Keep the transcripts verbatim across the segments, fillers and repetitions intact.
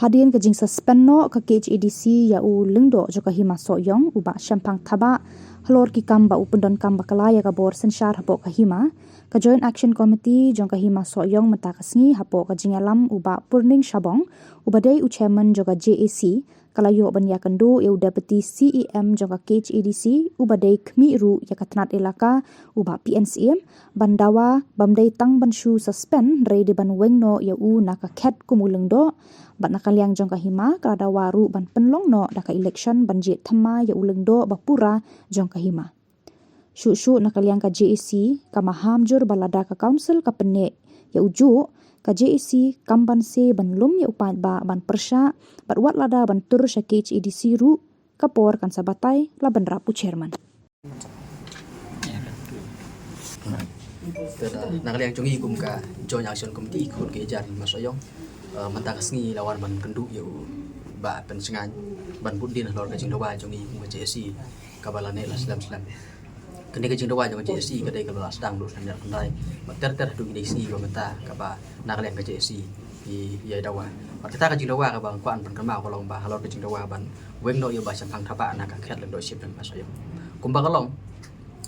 Hadien ka jingsuspend noh ka K H A D C ïa u lyngdoh jong ka Hima Sohiong u Bah Shemphang Thabah halor ki kam ba u pyndonkam bakla ïa ka bor synshar hapoh ka hima, ka Joint Action Committee jong ka Hima Sohiong mynta ka sngi hapoh ka jingïalam u Bah Purning Shabong uba dei u chairman jong ka J A C, ka la ïoh ban ïakynduh ïa u Deputy C E M jong ka K H A D C uba dei khmih ruh ïa ka tnat elaka u Bah P N Syiem, ban dawa bym dei tang ban shu suspend hynrei dei ban weng noh ïa u na ka khet kum u lyngdoh. Bad na ka liang jong ka hima ka la dawa ruh ban pynlong noh da ka election ban jied thymmai ïa u lyngdoh ba pura jong ka hima. Shuh shuh na ka liang ka J A C ka maham jur ba lada ka council ka pynneh ïa u juh, ka J A C kam banse ban lum ïa u paidbah ban pyrshah, bad wat lada ban tur sha K H A D C ruh, ka por kan sa batai, la bynrap u chairman. Na ka liang jong ngi kum ka Joint Action Committee khun ki hajar Hima Sohiong, eh, mynta ka sngi la wan ban kynduh ïa u Bah Pynsngain ban bud dien halor ka jingdawa jong ngi kum ka J A C kaba la neh la slem slem. Kane ka jingdawa jong ka J A C ka dei kaba la sdang duh snem ar hajar khyndai bad ter ter haduh kine ki sngi ba mynta kaba na ka liang ka J A C ki ïa dawa. Bad kata ka jingdawa kaba nga kwah ban pynkynmaw ka long ba halor ka jingdawa ban weng noh ïa u Bah Shemphang Thabah na ka khet lyngdoh ship jong ka Hima Sohiong. Kumba ka long,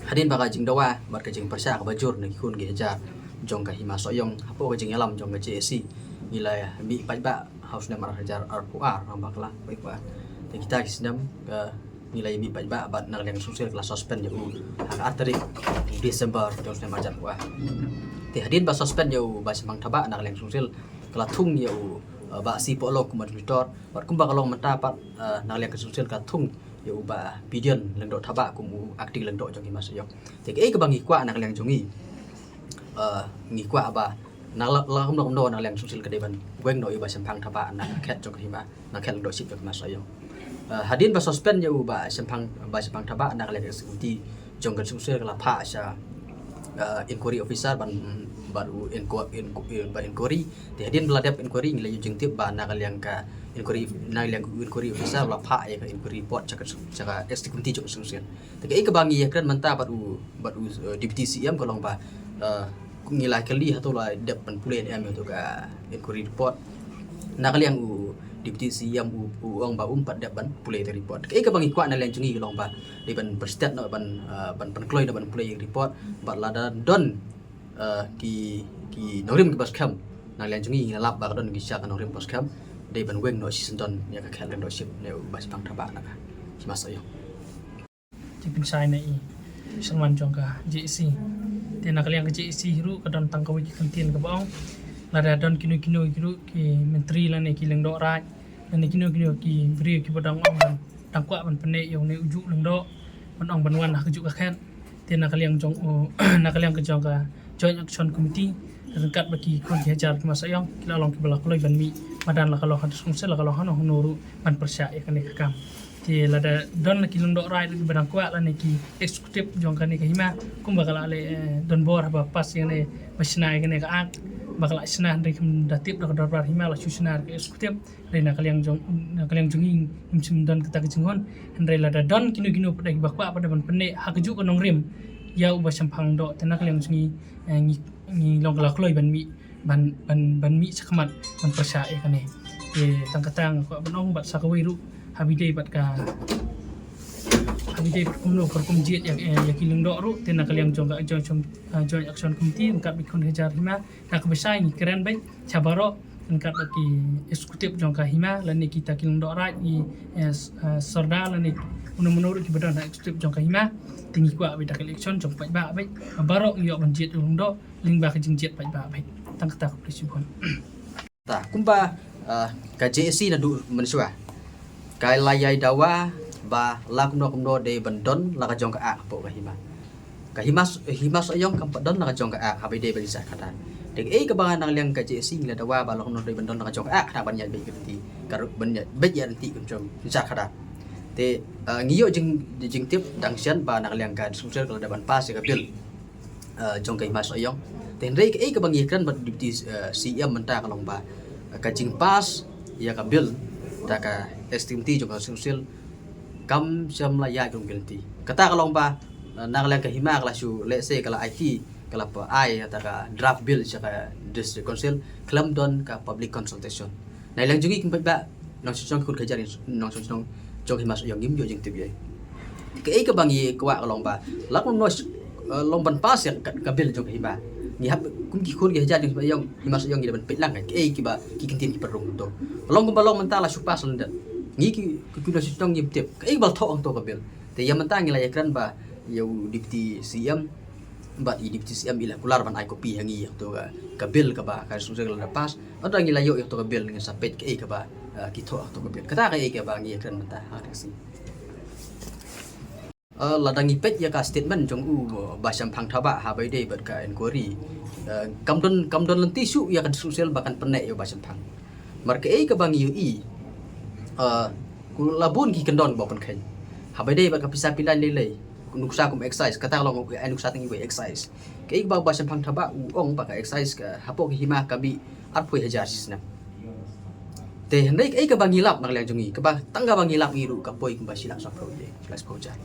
hadien ba ka jingdawa bad ka jingpyrshah kaba jur na ki khun ki hajar jong ka Hima Sohiong hapoh ka jingïalam jong ka J A C, ngi la mih paidbah ha u snem ar hajar arphew ar, nang bakla, paidbah. Te kita ki snem ka ngi la ïa mih paidbah bad na ka liang ka Council ka la suspend ïa u ha ka ar tarik December jong u snem ar hajar arphew ar. Te hadien ba suspend ïa u Bah Shemphang Thabah na ka liang ka Council ka la thung ïa u, eh, Bah C Pohlong kum administrator, bad kumba ka long mynta pat, eh, na ka liang ka Council ka thung ïa u Bah Pidion Lyngdoh Thabah kum u acting lyngdoh jong ki Hima Sohiong. Te kaei kaba ngi kwah na ka liang jong ngi, eh, ngi kwah ba na la, la kumno kumno na ka liang ka Council ka dei ban weng noh ïa u Bah Shemphang Thabah na ka khet jong ka hima, na ka khet lyngdoh ship jong ka Hima Sohiong. Eh, hadien ba suspend ïa u Bah Shemphang, Bah Shemphang Thabah na ka liang ka executive jong ka Council ka la phah sha, eh, inquiry officer ban, ban u inqu-, inqu-, ban inquiry. Te hadien ba la dep inquiry ngi la ïoh jingtip ba na ka liang ka inquiry, na ka liang inquiry officer la phah ïa ka inquiry report sha ka, sha ka executive committee jong ka Council. Te kaei kaba ngi ïakren mynta bad u, bad u, eh, Deputy C M ka long ba, eh, ngi la kylli hato la dep ban pule ne em ïa uto ka inquiry report. Na ka liang u Deputy C M u, u ong ba um pat dep ban pule ïa ka report. Kaei kaba ngi kwah na liang jong ngi ka long ba dei ban pynstet noh ban, eh, ban pynkloi noh ban pule ïa ka report bad lada don, eh, ki, ki nongrim kiba skhem na liang jong ngi ngi la lap ba ka don ki sha ka nongrim ba skhem, dei ban weng noh shisyndon ïa ka khet lyngdoh ship ne u Bah Shemphang Thabah na ka Hima Sohiong. Te pynshai na i sharman jong ka J A C. Te na ka liang ka J A C hi ruh ka don tang kawei ka kyntien kaba ong lada don kino kino hi ruh ki myntri lane ki lyngdoh raid lane kino kino ki briew kiba dang ong ban, dang kwah ban pynneh ïa une u juh lyngdoh ban ong ban wan ha ka juh ka khet. Te na ka liang jong u, na ka liang ka jong ka Joint Action Committee ryngkat bad ki khun ki hajar ki Hima Sohiong ki la long kiba la kloi ban mih madan la ka long ha District Council la ka long hano hano ruh ban pyrshah ïa kane ka kam. Te lada don la ki lyngdoh raid ruh kiba dang kwah lane ki executive jong kane ka hima kumba ka la leh, eh, donbor haba pass ïa kane ba shna ïa kane ka act ba ka la shna hynrei kam da tip da ka dorbar hima la shu shna da ka executive. Hynrei na ka liang jong, na ka liang jong ngi ngim shym don kata ka jinghun. Hynrei lada don kino kino pat kiba kwah pat ban pynneh ha ka juh ka nongrim ïa u Bah Shemphang Doh te na ka liang jong ngi, eh, ngi, ngi long ka la kloi ban mih ban, ban, ban mih shakhmat ban pyrshah ïa kane. Te tang kata nga kwah ban ong bad sa kawei ruh haba ïadei bad ka, haba ïadei bad kumno ka rukom jied ïa, ïa, ïa ki lyngdoh ruh te na ka liang jong ka Joint, eh, Joint Action Committee ryngkat bad ki khun hajar hima da kaba shai ngi kren beit sha baroh ryngkat bad ki executive jong ka hima lane kita ki lyngdoh raid ngi, eh, s-, eh, sordar lane uno uno ruh kiba don ha executive jong ka hima. Te ngi kwah beit da ka election jong paidbah beit baroh ngi ïoh ban jied lyngdoh lyngba ka jingjied paidbah beit. Tang kata ka plis bun. Ta kumba, eh, ka J A C naduh mynshuwa ka la ïai dawa ba la kumno kumno dei ban don la ka jong ka act hapoh ka hima. Ka hima, hima Sohiong kam pat don la ka jong ka act haba ïadei bad i sar khadar. Te kaei kaba na ka liang ka J A C ngi la dawa ba la kumno dei ban don la ka jong ka act khnang ban ïaid beit ïa ka lynti, ka ruh ban ïaid beit ïa ka lynti kum jong i sar khadar. Te, eh, ngi ïoh jing, jingtip dang shen ba na ka liang ka District Council ka la dep ban pass ïa ka bill, eh, jong ka hima Sohiong. Te hynrei kaei kaba ngi kren bad Deputy, eh, C M mynta ka long ba, eh, ka jingpass ïa ka bill da ka executive committee jong ka District Council kam shym la ïaid kum ki lynti. Kata ka long ba, eh, na ka liang ka hima ka la shu lehse ka la aiti ka la pynïaid ïa kata ka draft bill sha ka District Council khlem don ka public consultation. Na liang jong ngi kum paidbah nongshong shnong, ki khun ki hajar nongshong shnong jong ka hima Sohiong, ngim ïoh jingtip ïa. Kaei kaba ngi kwah ka long ba la kumno, eh, long ban pass ïa ka, ka bill jong ka hima. Ngi hap kum ki khun ki hajar jong hima Sohiong, hima Sohiong ngi dei ban peit lang kaei kiba ki kyntien ki pynrung to. Long kumba long mynta, la shu pass lyndet. Ngi ki, ki khun nongshong shnong ngim tip kaei ba la thoh hangto ka bill. Te ïa mynta ngi la ïakren ba ïa u Deputy C M bad i Deputy C M i la kular ban ai copy ha ngi ïa to ka, ka bill kaba ka resolution ka la pass. Hynrei ngi la ïoh ïa to ka bill, ngin sa peit kaei kaba, eh, ki thoh ha to ka bill. Kata kaei kaba ngi ïakren mynta ha ka sngi. Eh, lada ngi peit ïa ka statement jong u, eh, Bah Shemphang Thabah haba ïadei bad ka inquiry, eh, kam don, kam don lynti shuh ïa ka resolution ba kan pyneh ïa u Bah Shemphang. Mar kaei kaba ngi ïohi, eh, ku la bun ki kyndon ba pynkheiñ. Haba ïadei bad ka pisa pilaiñ lei lei, nuksa kum excise, kata ka long ai nuksa tang iwei, excise. Kaei kaba u Bah Shemphang Thabah u ong ba ka excise ka hapoh ka hima ka mih arphew hajar shi snem. Te hynrei kaei kaba ngi lap na ka liang jong ngi, kaba tang kaba ngi lap ngi ruh ka poi kumba shi lak saw phew ïa, shi lak saw phew hajar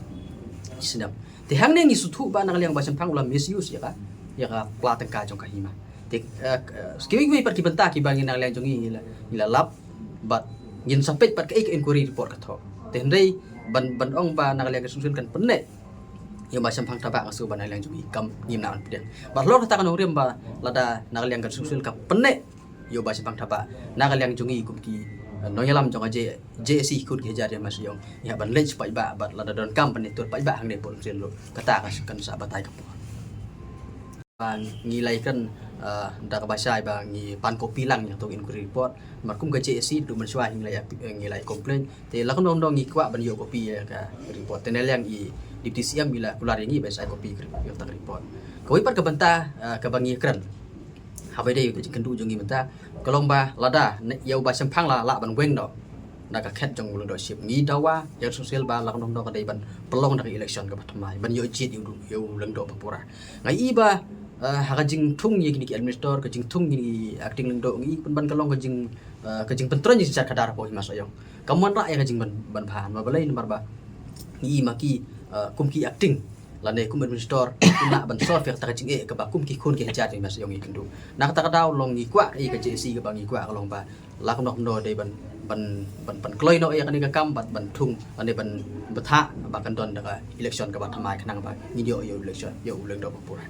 shi snem. Te hangne ngi sngewthuh ba na ka liang Bah Shemphang u la misuse ïa ka, ïa ka pla tyngka jong ka hima. Te, eh, eh, kiwei kiwei pat ki bynta kiba ngi na ka liang jong ngi ngi la, ngi la lap bad ngin sa peit pat kaei ka inquiry report ka thoh. Te hynrei ban, ban ong ba na ka liang ka resolution kan pyneh ïa u Bah Shemphang Thabah, nga sngew ba na ka liang jong ngi kam, ngim nang pdiang. Bad halor kata ka nongrim ba lada na ka liang ka resolution ka pyneh ïa u Bah Shemphang Thabah, na ka liang jong ngi kum ki, eh, nongïalam jong ka J, JAC, ki khun ki hajar jong hima Sohiong, ngi hap ban leit sha paidbah bad lada donkam ban ïathuh paidbah hangne por sien ruh, kata ka kan sa batai ka por. Ba ngi la ïakren, eh, da kaba shai ba ngi pan copy lang ïa to inquiry report. Mar kum ka JAC, naduh mynshuwa ngi la ïa, eh, ngi la ïa complain. Te la kumno kumno ngi kwah ban ïoh copy ïa ka report. Te na liang i Deputy C M i la kular ïa ngi ban sa copy ïa ka report. Kawei pat ka bynta, eh, kaba ngi ïakren haba ïadei ka jingkynduh jong ngi mynta ka long ba lada ïa u Bah Shemphang la lah ban weng noh na ka khet jong u Lyngdoh Ship, ngi dawa ïa ka resolution ba la kumno kumno ka dei ban pynlong da ka election kaba thymmai ban ïoh jied ïa u, ïa u Lyngdoh Bapura. Nga i ba, eh, ha ka jingthung ïa kine ki administrator, ka jingthung ïa kine ki acting lyngdoh, nga i pynban ka long ka jing, eh, ka jingpyntrei ïa ka jingjynjar khadar hapoh hima Sohiong. Kam wanrah ïa ka jingban, ban bha, namar balei, namar ba ngi i ma ki, eh, kum ki acting lane kum administrator, ki lah ban solve ïa kata ka jingeh kaba kum ki khun ki hajar jong hima Sohiong ki kynduh. Na kata ka daw long ngi kwah, ïa ka JAC kaba ngi kwah ka long ba la kumno kumno dei ban, ban, ban, ban kloi noh ïa kane ka kam bad ban thung lane ban bthah ba kan don da ka election kaba thymmai khnang ba ngin ïoh ïa u election, ïa u Lyngdoh Bapura.